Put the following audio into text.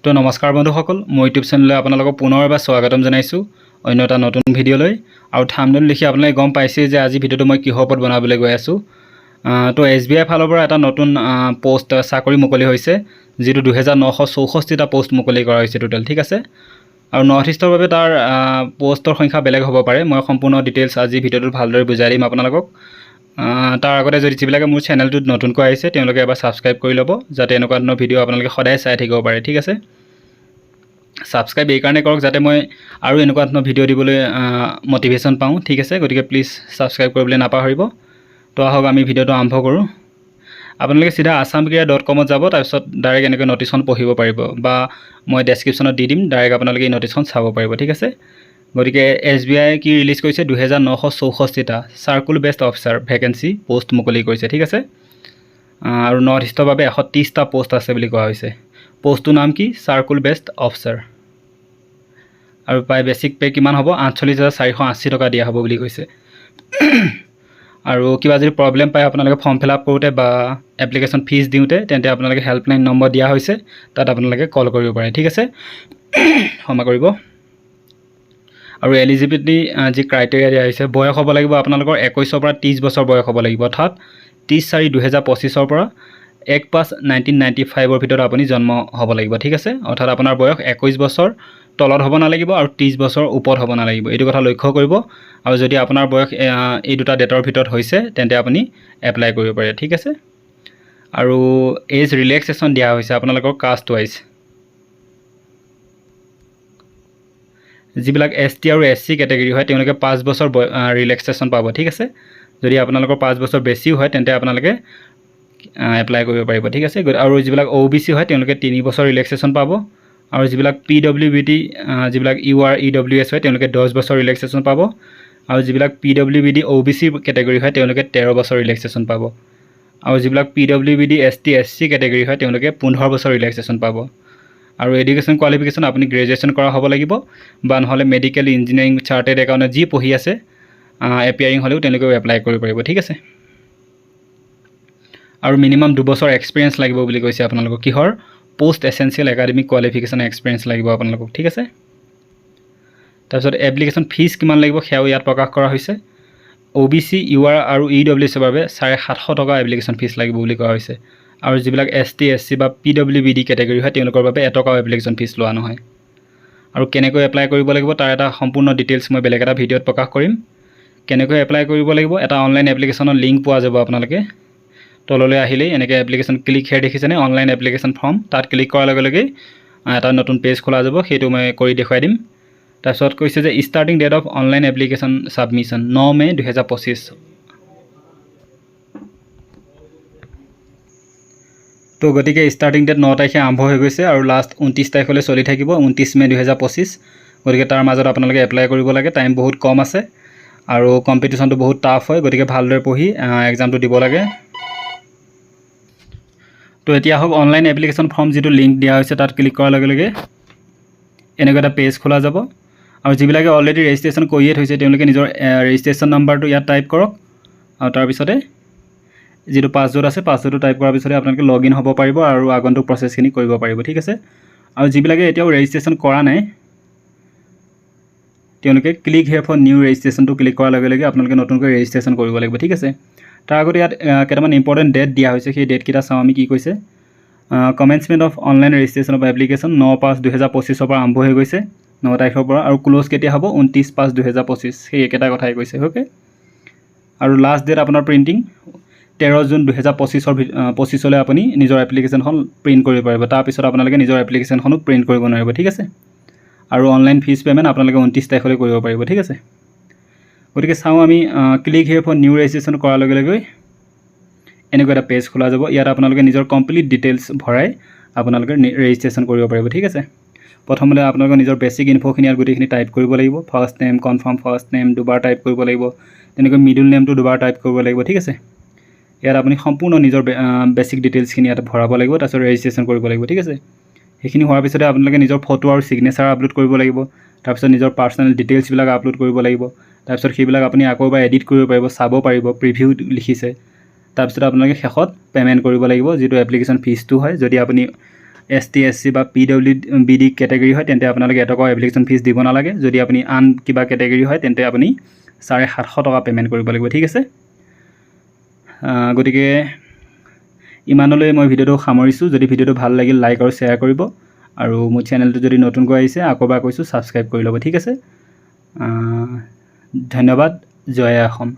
তো নমস্কাৰ বন্ধুসকল, মোৰ ইউটিউব চেনেললৈ আপোনালোকক পুনৰ এবাৰ স্বাগতম জনাইছোঁ অন্য এটা নতুন ভিডিঅ'লৈ। আৰু থাম্বনেইল দেখি আপোনালোকে গম পাইছেই যে আজি ভিডিঅ'টো মই কিহৰ ওপৰত বনাবলৈ গৈ আছোঁ। তো এছবিআই ফালৰ পৰা এটা নতুন পষ্ট, চাকৰি মুকলি হৈছে, যিটো 2964টা পষ্ট মুকলি কৰা হৈছে টোটেল, ঠিক আছে। আৰু নৰ্থ ইষ্টৰ বাবে তাৰ পষ্টৰ সংখ্যা বেলেগ হ'ব পাৰে। মই সম্পূৰ্ণ ডিটেইলছ আজি ভিডিঅ'টোত ভালদৰে বুজাই দিম আপোনালোকক। তাৰ আগতে যদি যিবিলাকে মোৰ চেনেলটোত নতুনকৈ আহিছে, তেওঁলোকে এবাৰ ছাবস্ক্ৰাইব কৰি ল'ব, যাতে এনেকুৱা ধৰণৰ ভিডিঅ' আপোনালোকে সদায় চাই থাকিব পাৰে, ঠিক আছে। ছাবস্ক্ৰাইব এইকাৰণে কৰক যাতে মই আৰু এনেকুৱা ধৰণৰ ভিডিঅ' দিবলৈ মটিভেশ্যন পাওঁ, ঠিক আছে। গতিকে প্লিজ ছাবস্ক্ৰাইব কৰিবলৈ নাপাহৰিব। তো আহক, আমি ভিডিঅ'টো আৰম্ভ কৰোঁ। আপোনালোকে চিধা আছাম কেৰিয়াৰ.কমত যাব, তাৰপিছত ডাইৰেক্ট এনেকৈ নটিচখন পঢ়িব পাৰিব বা মই ডেছক্ৰিপশ্যনত দি দিম, ডাইৰেক্ট আপোনালোকে এই নটিচখন চাব পাৰিব, ঠিক আছে। গতিকে এছবিআই কি ৰিলিজ কৰিছে? 2964টা circle based officer vacancy post মুকলি কৰিছে, ঠিক আছে। আৰু নৰ্থ ইষ্টৰ বাবে 130টা পষ্ট আছে বুলি কোৱা হৈছে। পষ্টটোৰ নাম কি? Circle based officer. আৰু প্ৰায় বেচিক পে' কিমান হ'ব? 48,480 টকা দিয়া হ'ব বুলি কৈছে। আৰু কিবা যদি প্ৰব্লেম পায় আপোনালোকে ফৰ্ম ফিল আপ কৰোঁতে বা এপ্লিকেশ্যন ফিজ দিওঁতে, তেন্তে আপোনালোকে হেল্পলাইন নম্বৰ দিয়া হৈছে, তাত আপোনালোকে কল কৰিব পাৰে, ঠিক আছে। ক্ষমা কৰিব। আৰু এলিজিবিলিটি যি ক্ৰাইটেৰিয়া দিয়া হৈছে, বয়স হ'ব লাগিব আপোনালোকৰ 21ৰ পৰা 30 বছৰ বয়স হ'ব লাগিব, অৰ্থাৎ 30/4/2025ৰ পৰা 1/5/1995ৰ ভিতৰত আপুনি জন্ম হ'ব লাগিব, ঠিক আছে। অৰ্থাৎ আপোনাৰ বয়স 21 বছৰ তলত হ'ব নালাগিব আৰু 30 বছৰ ওপৰত হ'ব নালাগিব, এইটো কথা লক্ষ্য কৰিব। আৰু যদি আপোনাৰ বয়স এই দুটা ডেটৰ ভিতৰত হৈছে, তেন্তে আপুনি এপ্লাই কৰিব পাৰে, ঠিক আছে। আৰু এজ ৰিলেক্সেশ্যন দিয়া হৈছে আপোনালোকৰ কাষ্ট ৱাইজ। যিবিলাক এছটি আৰু এছচি কেটেগৰী হয়, তেওঁলোকে 5 বছৰ ৰিলেক্সেশ্যন পাব, ঠিক আছে। যদি আপোনালোকৰ 5 বছৰ বেছিও হয়, তেন্তে আপোনালোকে এপ্লাই কৰিব পাৰিব, ঠিক আছে। আৰু যিবিলাক অ' বি চি হয়, তেওঁলোকে 3 বছৰ ৰিলেক্সেশ্যন পাব। আৰু যিবিলাক পিডব্লিউ বি ডি, যিবিলাক ইউ আৰ, ইডব্লিউ এছ হয়, তেওঁলোকে 10 বছৰ ৰিলেক্সেশ্যন পাব। আৰু যিবিলাক PW B D, O' B C category হয়, তেওঁলোকে 13 বছৰ ৰিলেক্সেশ্যন পাব। আৰু যিবিলাক PW B D, ST, SC category হয়, তেওঁলোকে 15 বছৰ ৰিলেক্সেশ্যন পাব। আৰু এডুকেশ্যন কোৱালিফিকেশ্যন আপুনি গ্ৰেজুৱেশ্যন কৰা হ'ব লাগিব বা নহ'লে মেডিকেল, ইঞ্জিনিয়াৰিং, চাৰ্টেড একাউণ্টেণ্ট যি পঢ়ি আছে, এপিয়াৰিং হ'লেও তেওঁলোকেও এপ্লাই কৰিব পাৰিব, ঠিক আছে। আৰু মিনিমাম 2 বছৰ এক্সপিৰিয়েঞ্চ লাগিব বুলি কৈছে আপোনালোকক। কিহৰ? Post essential academic qualification experience লাগিব আপোনালোকক, ঠিক আছে। তাৰপিছত এপ্লিকেশ্যন ফিজ কিমান লাগিব, সেয়াও ইয়াত প্ৰকাশ কৰা হৈছে। অ' বি চি, ইউ আৰ আৰু ই ডব্লিউ এছৰ বাবে 750 টকা এপ্লিকেশ্যন ফিজ লাগিব বুলি কোৱা হৈছে। আৰু যিবিলাক এছটি, এছচি বা পিডব্লিউ বি ডি কেটেগৰী হয়, তেওঁলোকৰ বাবে এটকাও এপ্লিকেশ্যন ফিজ লোৱা নহয়। আৰু কেনেকৈ এপ্লাই কৰিব লাগিব, তাৰ এটা সম্পূৰ্ণ ডিটেইলছ মই বেলেগ এটা ভিডিঅ'ত প্ৰকাশ কৰিম। কেনেকৈ এপ্লাই কৰিব লাগিব, এটা অনলাইন এপ্লিকেশ্যনৰ লিংক পোৱা যাব। আপোনালোকে তললৈ আহিলেই এনেকৈ এপ্লিকেশ্যন ক্লিক হেয়াৰ দেখিছেনে? অনলাইন এপ্লিকেশ্যন ফৰ্ম, তাত ক্লিক কৰাৰ লগে লগেই এটা নতুন পেজ খোলা যাব। সেইটো মই কৰি দেখুৱাই দিম। তাৰপিছত কৈছে যে starting date of online application submission 9 মে' 2025। তো গতিকে ষ্টাৰ্টিং ডেট 9 তাৰিখে আৰম্ভ হৈ গৈছে আৰু লাষ্ট 29 তাৰিখলৈ চলি থাকিব, 29 মে' 2025। গতিকে তাৰ মাজত আপোনালোকে এপ্লাই কৰিব লাগে। টাইম বহুত কম আছে আৰু কম্পিটিশ্যনটো বহুত টাফ হয়, গতিকে ভালদৰে পঢ়ি এক্সামটো দিব লাগে। তো এতিয়া আহক, অনলাইন এপ্লিকেশ্যন ফৰ্ম যিটো লিংক দিয়া হৈছে, তাত ক্লিক কৰাৰ লগে লগে এনেকুৱা এটা পেজ খোলা যাব। আৰু যিবিলাকে অলৰেডি ৰেজিষ্ট্ৰেশ্যন কৰিয়ে থৈছে, তেওঁলোকে নিজৰ ৰেজিষ্ট্ৰেশ্যন নাম্বাৰটো ইয়াত টাইপ কৰক আৰু তাৰপিছতে যিটো পাছৱৰ্ড আছে, পাছৱৰ্ডটো টাইপ কৰাৰ পিছতে আপোনালোকে লগ ইন হ'ব পাৰিব আৰু আগন্তুক প্ৰচেছখিনি কৰিব পাৰিব, ঠিক আছে। আৰু যিবিলাকে এতিয়াও ৰেজিষ্ট্ৰেশ্যন কৰা নাই, তেওঁলোকে ক্লিক হেয়াৰ ফৰ নিউ ৰেজিষ্ট্ৰেশ্যনটো ক্লিক কৰাৰ লগে লগে আপোনালোকে নতুনকৈ ৰেজিষ্ট্ৰেশ্যন কৰিব লাগিব, ঠিক আছে। তাৰ আগতে ইয়াত কেইটামান ইম্পৰ্টেণ্ট ডেট দিয়া হৈছে, সেই ডেটকেইটা চাওঁ আমি কি কৈছে। Commencement of online registration of application 9/5/2025ৰ পৰা আৰম্ভ হৈ গৈছে, 9 তাৰিখৰ পৰা। আৰু ক্ল'জ কেতিয়া হ'ব? 29/5/2025, সেই একেটা কথাই কৈছে, অ'কে। আৰু লাষ্ট ডেট আপোনাৰ প্ৰিণ্টিং 13 জুন 2025ৰ 25লৈ আপুনি নিজৰ এপ্লিকেশ্যনখন প্ৰিণ্ট কৰিব পাৰিব। তাৰপিছত আপোনালোকে নিজৰ এপ্লিকেশ্যনখনো প্ৰিণ্ট কৰিব নোৱাৰিব, ঠিক আছে। আৰু অনলাইন ফিজ পে'মেণ্ট আপোনালোকে 29 তাৰিখলৈ কৰিব পাৰিব, ঠিক আছে। গতিকে চাওঁ আমি, click here for new registration কৰাৰ লগে লগে এনেকুৱা এটা পেজ খোলা যাব। ইয়াত আপোনালোকে নিজৰ কমপ্লিট ডিটেইলছ ভৰাই আপোনালোকে ৰেজিষ্ট্ৰেশ্যন কৰিব পাৰিব, ঠিক আছে। প্ৰথমতে আপোনালোকে নিজৰ বেছিক ইনফ'খিনি ইয়াত গোটেইখিনি টাইপ কৰিব লাগিব। First name, confirm first name দুবাৰ টাইপ কৰিব লাগিব, তেনেকৈ মিডল নেমটো দুবাৰ টাইপ কৰিব লাগিব, ঠিক আছে। ইয়াত আপুনি সম্পূৰ্ণ নিজৰ বেছিক ডিটেইলছখিনি ইয়াত ভৰাব লাগিব, তাৰপিছত ৰেজিষ্ট্ৰেশ্যন কৰিব লাগিব, ঠিক আছে। সেইখিনি হোৱাৰ পিছতে আপোনালোকে নিজৰ ফটো আৰু ছিগনেচাৰ আপলোড কৰিব লাগিব। তাৰপিছত নিজৰ পাৰ্চনেল ডিটেইলছবিলাক আপলোড কৰিব লাগিব। তাৰপিছত সেইবিলাক আপুনি আকৌ এবাৰ এডিট কৰিব পাৰিব, চাব পাৰিব, প্ৰিভিউ লিখিছে। তাৰপিছত আপোনালোকে শেষত পে'মেণ্ট কৰিব লাগিব, যিটো এপ্লিকেশ্যন ফিজটো হয়। যদি আপুনি এছ টি, এছ চি বা পিডব্লিউবি ডি কেটেগৰী হয়, তেন্তে আপোনালোকে এটকাও এপ্লিকেশ্যন ফিজ দিব নালাগে। যদি আপুনি আন কিবা কেটেগৰী হয়, তেন্তে আপুনি 750 টকা পে'মেণ্ট কৰিব লাগিব, ঠিক আছে। গতিকে ইমানলৈ মই ভিডিঅ'টো সামৰিছোঁ। যদি ভিডিঅ'টো ভাল লাগিল, লাইক আৰু শ্বেয়াৰ কৰিব আৰু মোৰ চেনেলটো যদি নতুনকৈ আহিছে, আকৌ এবাৰ কৈছোঁ, ছাবস্ক্ৰাইব কৰি ল'ব, ঠিক আছে। ধন্যবাদ। জয় আই অসম।